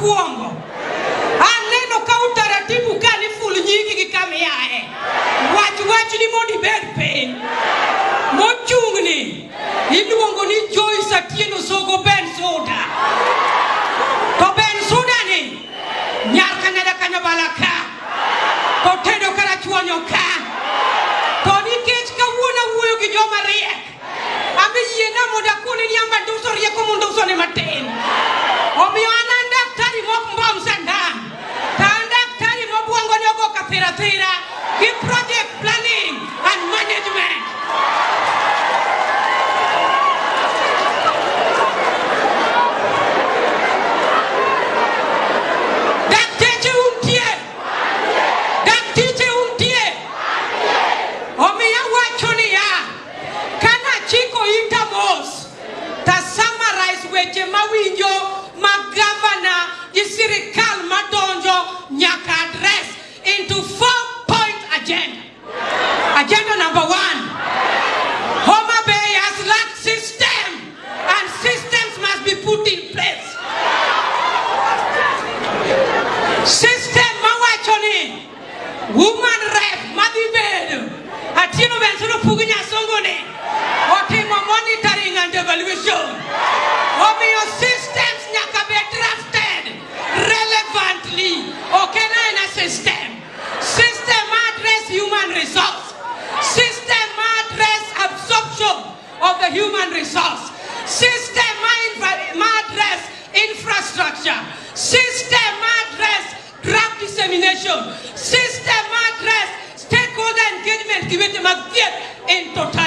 Mokwongo. Aneno ka utaratibu ka ni ful nyingi gi kama iaye. Wach wachni mondo ibed piny. Mochung'ni iluongo ni Joyce Atieno Sogo Ben Suda. To Ben Suda ni nyar Kanyada Kanyabala ka. To tedo karachuonyo ka. To nikech kawuono awuoyo gi joma riek. Ambe yiena mondo akoni ni amba nduso rieko mondo usone matin. Omiyo an an daktari mok mbom sandan. To an daktari mobwongo ni ogo kathira thira gi project planning and management. Dakteche untie. Dakteche untie. Omiyo awacho niya, Kanachiko ita mos ta summarize weche mawinjo ma gavana gi sirikal madonjo nyaka address into 4-point agenda. Agenda number 1, Homa Bay has lacked system and systems must be put in place. System mawacho ni woman rep madhi bedo Atieno Benson Opugi Nyasongo ni otimo monitoring and evaluation. Omiyo systems nyaka be drafted relevantly. Ok en aena system. System ma address human resource. System ma address absorption of the human resource. System ma, ma address infrastructure. System ma address drug dissemination. System ma address stakeholder engagement gi weche mag thieth in totality.